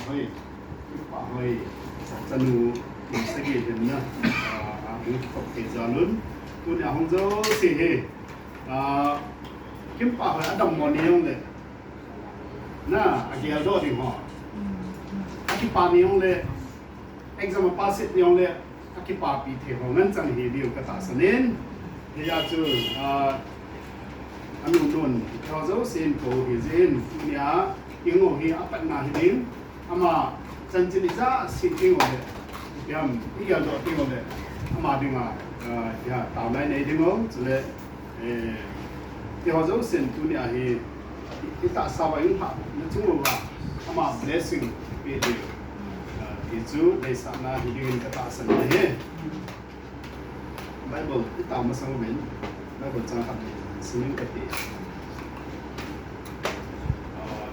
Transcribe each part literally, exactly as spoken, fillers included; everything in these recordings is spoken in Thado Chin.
Hoi, pa hoi, chanu, sagi hin na, ah, ah, hung kop ke jalun, tuni ahung jo si he, ah, kim pa hoi, adam mo ni yong le, na, agel do ding ho, akipa ni yong le, exam a pass it ni yong le, akipapi thei ho ngen chang hi diu ka tahsan in. Hia chu, ah, anu nun, thou jo sin ko hi jin, nia, ingo hi apatna hi ding, ama chanchin ija si ding o le, yam, i yam do ding o le, ama dinga, ah, ya, tau nai nei ding o, chule, Eh, keiho jousen tuni a hi, i, i tahsa uva i hung lhah na chung uva, ama blessing pe ding. Ah, ti chu deisahna hi dingin ka tahsan ahi. Bible i tao masang uvin, Bible chang khat ni simin ka ti. Ah,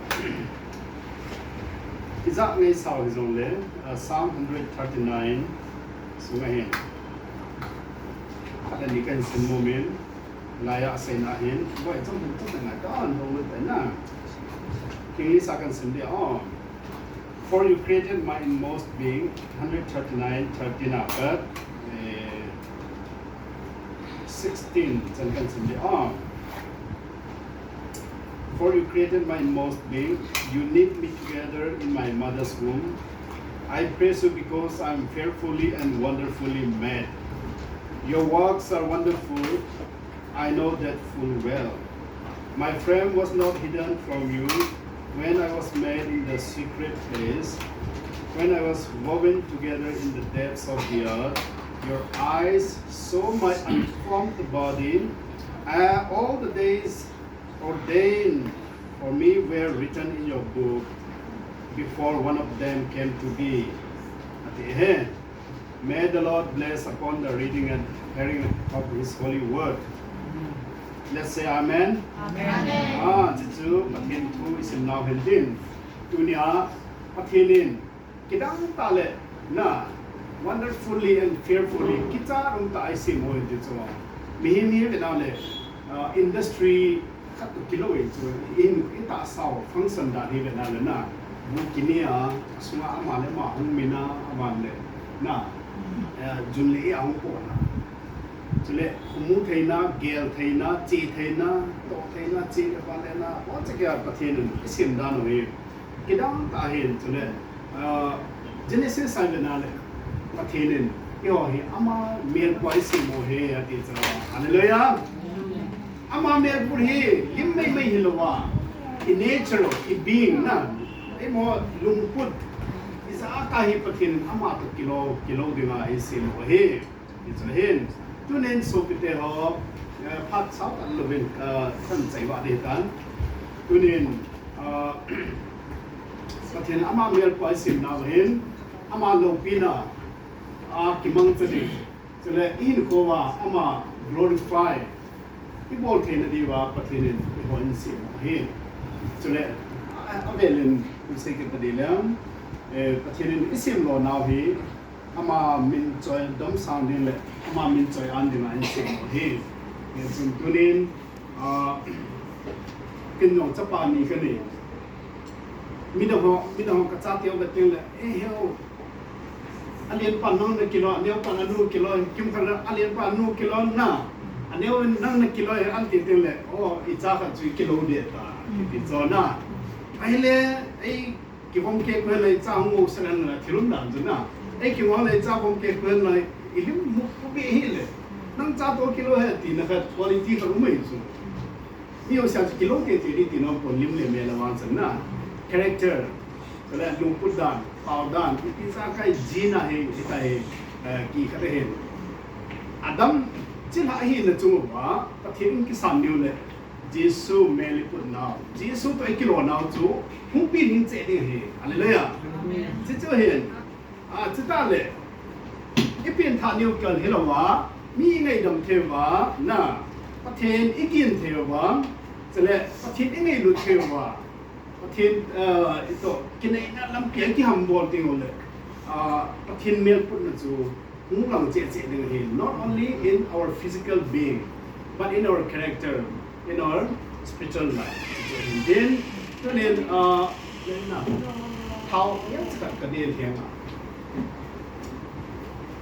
ijat ngai sao hi jong le, ah, Psalm hundred thirty-nine sunga hin. Khat ani kan sim mo min. Laiya aseina hin, boi chom hin chom ngai ta an hong lut na. English a kan sim dia, oh. For you created my inmost being, hundred thirty-nine, thirteen a kat, eh, sixteen, chan kan sim dia, oh. For you created my inmost being, you knit me together in my mother's womb. I praise you because I am fearfully and wonderfully made. Your works are wonderful, I know that full well. My frame was not hidden from you when I was made in the secret place, when I was woven together in the depths of the earth. Your eyes saw my unformed body, and all the days ordained for me were written in your book before one of them came to be. Ati he. May the Lord bless upon the reading and hearing of his holy word. Let's say amen. Amen. Ah, chuchu Pathen thu isim nau hin tin. Tunia Pathen in kidang tah le na wonderfully and fearfully kichat um tah a isem u ahi ti chu. Mihem hi ve nau le, ah, industry khat toh kilou ahi chu, in, i tahsa u function dan hi ve nau le na, bu kini a, asunga ama le ama hung min a, ama le na, eh, jun le i a hung pon a. Chule, khumu theina, gel theina, che theina, toh theina, che le pa le na, boncha kei a Pathen in isem dan u hi. Kidang tah ahin, chule, ah, Genesis a i ve nau le, Pathen in, eiho hi ama melput a isem u ahi, ati chu. Hallelujah. Ama melput hi, lim mei mei hilou a, i nature, i being na, eimo lungput, i jaka hi Pathen in ama toh kilou, kilou dinga isem u ahi. Hichu ahin, tunin sopite ho, eh, phat sao tah louvin, eh, kan chai vah ding tan. Tunin, eh, Pathen ama melput a isem nau hin, ama loupina, a kimangcha ding. Chule, i hinkho uva, ama glorify. I bol theina diuva, Pathen in, eiho in sem u ahi. Chule, a, a velin, i sei kit ta ding leng, eh, Pathen in isem lo nau hi, ama min choi domsang ding le, ama min choi an dinga isem u ahi. Hichun tunin, ah, ken jong chapa ni kanei. Midang ho, midang ho ka chate u ka teng le, eh, heo. Alen pa nang na kilou, aneo pa nanu kilou, kimkhat na alen pa nu kilou na. Aneo nang na kilou, an ti teng le, oh, i cha khat chu kilou ding ta. Ti chu na. Ahile, ei, Kivom kei kuhen lai cha hung o sanan na thilum dan chu na. Ei kivom lai cha vom kei kuhen lai ilim mu ku be hi le. Nang cha toh kilou he tina khat quality khat um ahi chu. Mi o sia kilou te te di tina pon lim le mel a vang chan na. Character. Kala lungput dan, pao dan, iti cha kai jina he, ita he, eh, ki khat he. Adam, chilha hi na chung uva, Pathen in kisan diu le. Jesu mel i put nau, Jesu toh i kilou nau chu, hung pi ning che ding ahi. Hallelujah. Amen. Chuchu ahin. A, chuta le, i pengthah neo kal hilou va, mi i ngaidam thei uva, na, Pathen i gin thei uva, chule, Pathen i ngailut thei uva, Pathen, eh, i toh, kineina lampi a kihambol ding u le, ah, Pathen mel putna chu, hung lang cheh cheh ding ahi, not only in our physical being, but in our character, in our spiritual life. Then, tunin, uh, Thao, yang cakap ka ding hiang a.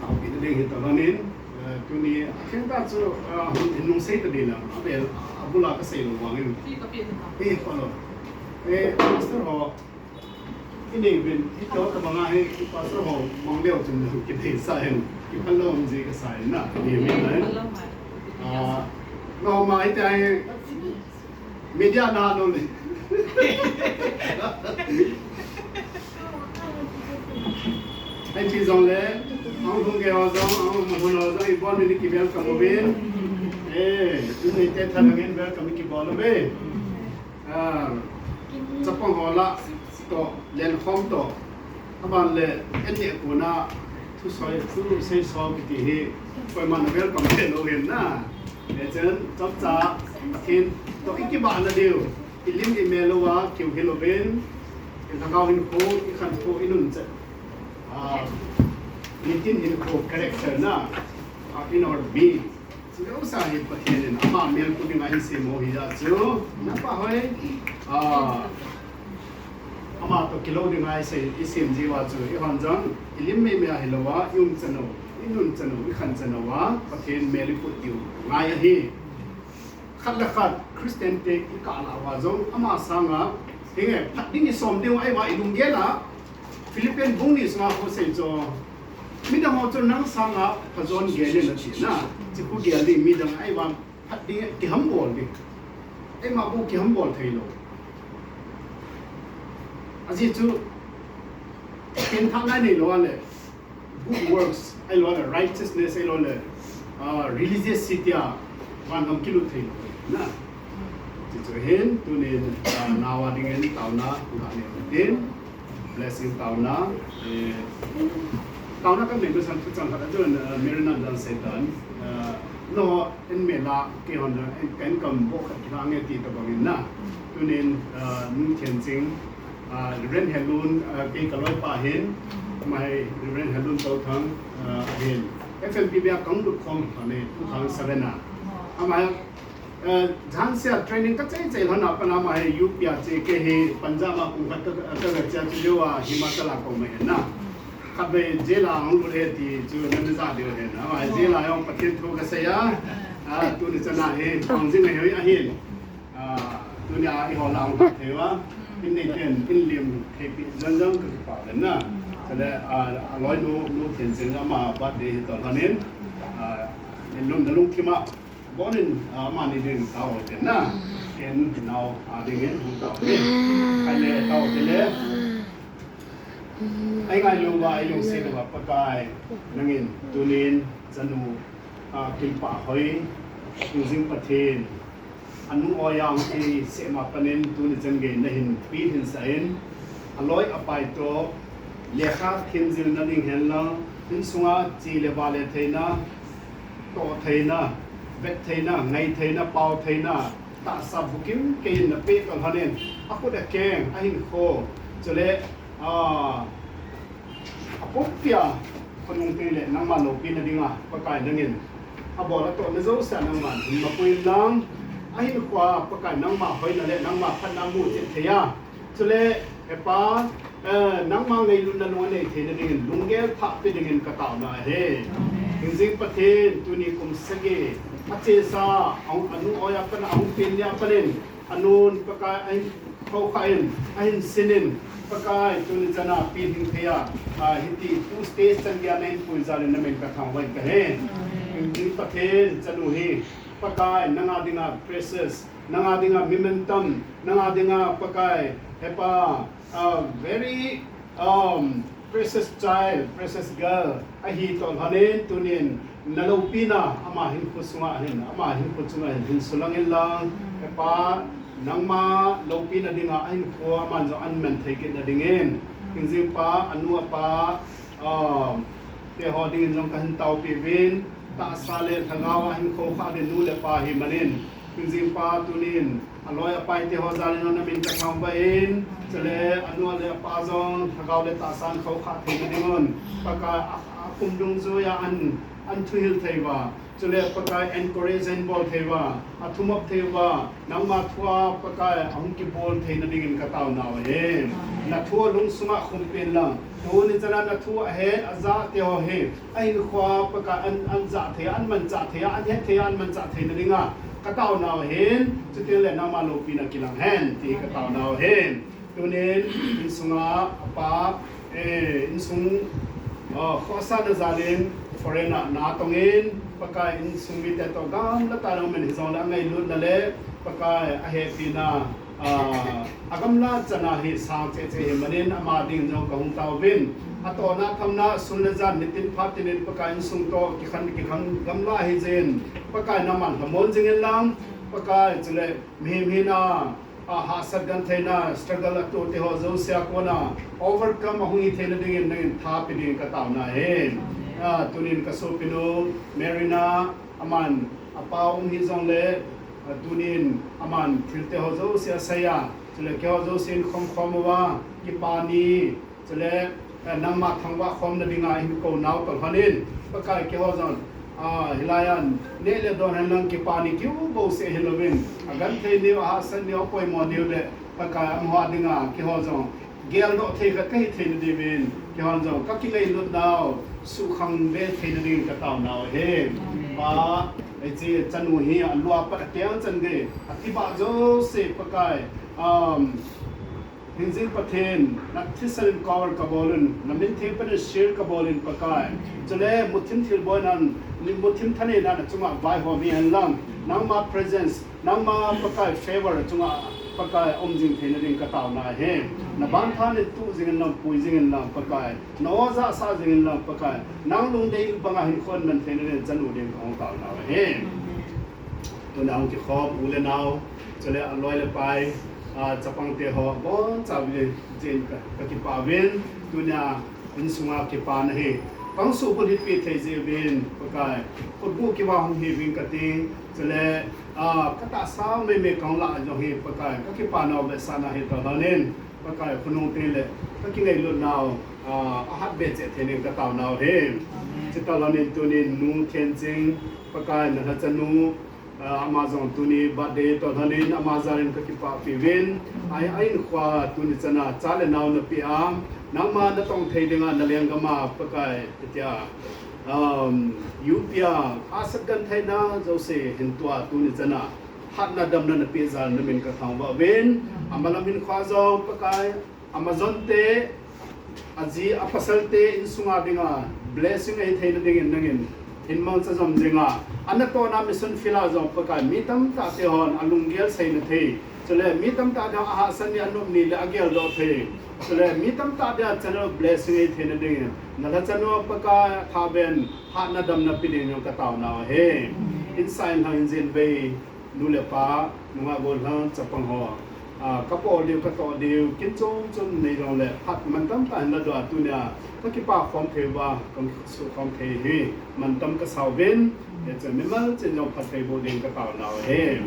Thao, kita ding hita lanin, eh, tuni, akheng ta chu, eh, hin nung sei ta ding la, abel, abula ka sei lo wangin. Ti ka pi ni ka. Eh, pa lo. Eh, pastor ho, ini bin, hito ka manga he, pastor ho, mang leo chun, kita sa hen, kita lo om ji ka sa hen na, ni mi na hen. Ah, no, ma, ita he, Media na no le. Ai chi jong le, ang hung ke ho jong, ang hung ho jong, i bon ni ki welcome uvin. Eh, ni te tha ngen welcome ki bol uve. Ah, chapang ho la, to, len khom to. Aban le, en ne ko na, thu soi, thu sei so ki ti hi, koiman welcome te lo hin na. Echun, chomcha, Pathen, to i kibahna diu, i lim i mel uva, kiu hi louvin, i lhagao hinkho, i khankho, i nuncha. Ah, nitin hinkho character na, ah, in our being. Chujousa hi Pathen in, ama mel pu dinga hin sem u hi ja chu, na pa hoi, ah, Ama to kilo dinga i sei, i sem jiu a chu, i hon jong, i lim mei mei a hilou a, i um chanu, i nun chanu, i khan chanu a, Pathen mel i put diu ngai ahi. Khat le khat, Christian te i kah lah uva jong, ama sanga, hinge, phat ding i som diu ahi uva, i lunggel a, Philippian bung ni sunga khu sei chu, midang ho chu nang sanga, phajon gel in ati na, chi khu gel ding midang ahi uva, phat ding, kihambol ding. Eima bou kihambol thei lou. Ajeh chu, pengthahna nei lou a le, good works, ahilou le, righteousness, ahilou le, ah, religiosity a, vangam kilut thei lou. Na. Chuchu hin, tunin, ah, nao a dingin, taona, ngah nei u hitin. Blessing taona, eh, taona kan nei masang thuchang khat a chun, eh, Marina dan Satan, eh, no, en mela, kei hon, en, kan kam bo khat kila nge ti tabang in na. Tunin, eh, Nu Thian Ching, eh, Reverend Helun, eh, kei ka loipa hin, mai Reverend Helun Touthang, eh, ahin. F M P B a kang lut khom, ane, two thousand seven a. Amai, Eh, jhansia training ka chei chei lhon a pat a ama hi U P a che kei hi Punjab a kum khat ka, ka, ka chia chu leo a Himachal a ko ma hen na. Khatvei jail a hung lut he ti chu nan ja deu hen na. Ama hi jail a jong Pathen thu ka sei a. A, tuni chan a hi hung jing a hi ahin. A, tuni a i ho la hung khat thei uva. In nei ten in lim thei pi jan jang ka kipa len na. Chule, a, a loi nu, Nu Thian Ching ama birthday hi to lhon in. A, in lum na lungthim a. Bonin, ah, amani ding tao te na. Ken nao, ah, dingin hung tao te. Kai le tao te le. Ai ngai lou uva, ai lungset uva Pakai. Nangin, tunin, chanu, ah, Kilpahhoi, Hingjing Pathen. Anu Oiya hung kisem a panin, tuni chan gei nahin pilhin sah in. Aloi apai toh, lekha themjilna ding hen lang, insunga chi le va le theina, toh theina, vet theina, ngai theina, pao theina, tahsa bukim keiin napeh toh lhonin, akhut akeng, ahinkho, chule, a, apumpia, khonung teng le nangma loupina dinga, Pakai nangin, abol atohna jouse a nangman hin mapui lang, ahinkhoa, Pakai nangma hoina le nangma phatna mu chet thei a, Chule, Hepa, eh, nangma ngailutna lung anei theina dingin, lunggel thah pe dingin ka taona ahi. Hingjing Pathen, tuni kum sagi, achesa, ahung, anu oiya pat a ahung pen nia panin, anun Pakai ahin khoukhah in, ahin sin in, Pakai, tuni chan a pilhing thei a, ah, hiti, tu stage chan geiya nahin puijal in namin ka thangvah in kahi. Hingjing Pathen, chanu hi, Pakai, nanga dinga precious, nanga dinga mi mantam, nanga dinga Pakai, Hepa, a very, um, precious child, precious girl, ahi toh lhonin tunin, na loupina, ama hinkho sunga hin, ama hinkho chunga hin, hin sulang in lang, Hepa, nangma loupina dinga, ahinkho, aman jong aman thei kitna dingin, Hingjing pa, anu apa, um, teho dingin jong kahin taopi uvin, tahsa le lhagao a hinkho khah ding nu le pa hi manin, Hingjing pa tunin, aloi apai teho jal in namin ka thangvah in, chule anu le apa jong lhagao le tahsa a hinkho khah theina dingun, Pakai a, a kum dungjuiya an, An thuhil thei uva, chule Pakai encourage ahin bol thei uva, athumop thei uva, nangma thua Pakai ahung kibol theina dingin kataonau ahi. Nathu lungsunga khum peh inlang, tuni chana nathu ahet ajah teho hi, ahinkhoa Pakai an, an jah thei, an manchah thei, an het thei, an manchah theina dinga kataonau ahin, chutengle nangma loupina kilang hen, ti kataonau ahi. Tunin, insunga, apa, eh, insung, oh, khohsahna jalin, foreign a natongin, Pakai insung mite toh gamla tah a umin hijongle angailutna le, Pakai ahepina, ah, agamla chana hi sang cheh cheh hi manin ama ding jong kahung taovin. Atohna thamna sun le jan nitin phat tinin Pakai insung toh kikhen kikhen gamla ahi jeh in, Pakai nangman lhamon jingin lang, Pakai chule mihem hina, a, hahsat gentheina, struggle atoh teho jousea kona overcome ahung hi theina dingin nangin thape dingin kataona ahi. A, tunin kasopinu Marina, aman apa um hijongle, a, tunin aman thil teho jouse aseiya, chule keiho jousen khomkhom uva, kipa ni, chule, eh, nangma thangvah khomna dinga ihin kounau toh lhonin, Pakai keiho jong, ah, hilaiya neh le don henlang kipa ni kiu bouseh hilouvin, agenthei niu, ahahsat niu, apoimo niu le, Pakai amaho dinga keiho jong geldoh thei khat kahi theina diuvin, keiho jong kakingailutnau suhkhang be theina dingin kataonau ahi. Pa, hiche chanu hi alua pat ateng chan gei, atibah jouse Pakai, um, Hingjing Pathen, nathisan in cover kabolun, namin theng pen in shield kabolin Pakai. Chule muthim thilboinan, muthim thaneina nachunga vaihom hihen lang, nangma presence, nangma Pakai favor chunga Pakai um jing theina ding kataona ahi. Naban thanin tu jingin lang, pui jingin lang Pakai, na-o jahsah jingin lang Pakai, nang lungdei banga hinkho man theina ding chanu ding kahung taonau ahi. Tuna hung kikhom u le nao, chule aloi le pai, a, chapang teho, boncha uvin, jin ka, kakipah uvin, tuna insunga kipana hi, pangsuh bul hipi thei jeh uvin, Pakai, khutbul kiva hung hiuvin kati, chule, a, katahsa meimei kahung lah jong hi, Pakai, kakipanau vetsahna hi talonin, Pakai, khonung teng le, kakingailutnau, a, ahat be cheh theina ding kataonau ahi. Chutalonin tunin nu Thenching, Pakai, nalhachanu, Ah, ama jong tuni birthday toh lhonin ama jalin kakipahpi uvin. Ai, a-in khoa tuni chana cha le nao napeh a, nangma natong thei dinga nalenggam a Pakai, tia, um, U P a, asat gentheina jouse hin tua tuni chana hatna damna napeh jal namin kathangvah uvin. Amalam hin khoa jong Pakai, Amazon te, aji, apasal te, insunga dinga blessing ahi theina dingin nangin hin mangcha jom jinga. Anatona mission field a jong Pakai mi tamtah te hon alunggel seina thei. Chule mi tamtah dinga ahahsat ni anop ni le ageldoh thei. Chule mi tamtah dinga channel blessing ahi theina dingin. Nalhachanu Pakai thaben hatna damna pe ding jong kataonau ahi. Insa inlhang injin vei. Nu le pa, nungah gollhang chapang ho, ah, kapol diu, katoh diu, kin chom chom nei jongle, phat mantam tah hin ladoh a tunia, kakipa khom thei uva, kasuh khom thei hi, mantam kasa uvin, hiche mimal cheh jong phatthei boh ding kataonau ahi.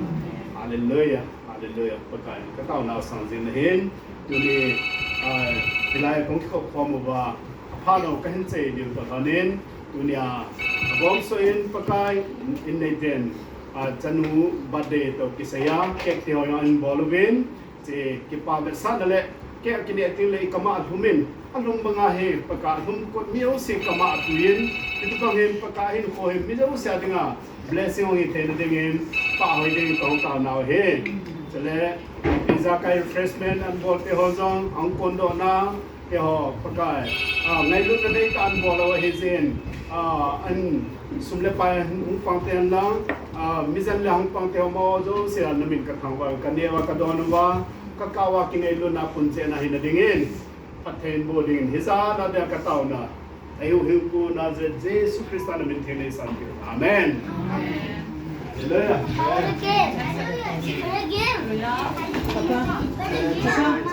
Hallelujah, hallelujah, Pakai, kataonau sang jing ahin, tuni, ah, hilai kong kikhop khom uva, apha jong kahin chei diu toh lhonin, tunia, abonchauva in Pakai, in neiten, A, chanu birthday toh kisaiya, cake te ho jong ahin bol uvin, che kipa vetsahna le, cake kineh teng le ikam a alhum in, alhum banga hi Pakai alhum kot mi jouse kam a atuin, hitobang hin Pakai hinkho hi mi jouse a dinga blessing hung hi theina dingin, pahhoi dingin kahung taonau ahi. Chule, ijakai refreshment ahin bol te ho jong, ahung kondohna, Keiho, Pakai, ah, ngailutna neitah in bol u ahi jeh in, ah, an sum le pai hung pang te hen lang, ah, mijen le hung pang te ho mo jouse a namin kathangvah, kaneh uva, kadon uva, kakah uva kingailutna pung cheh na hina dingin, phatthei in boh dingin, hijat a dia kataona, ahiu hiu pu Nazareth Jesu Christa namin theng nei san kiu. Amen. Amen. Hallelujah. Again. Again.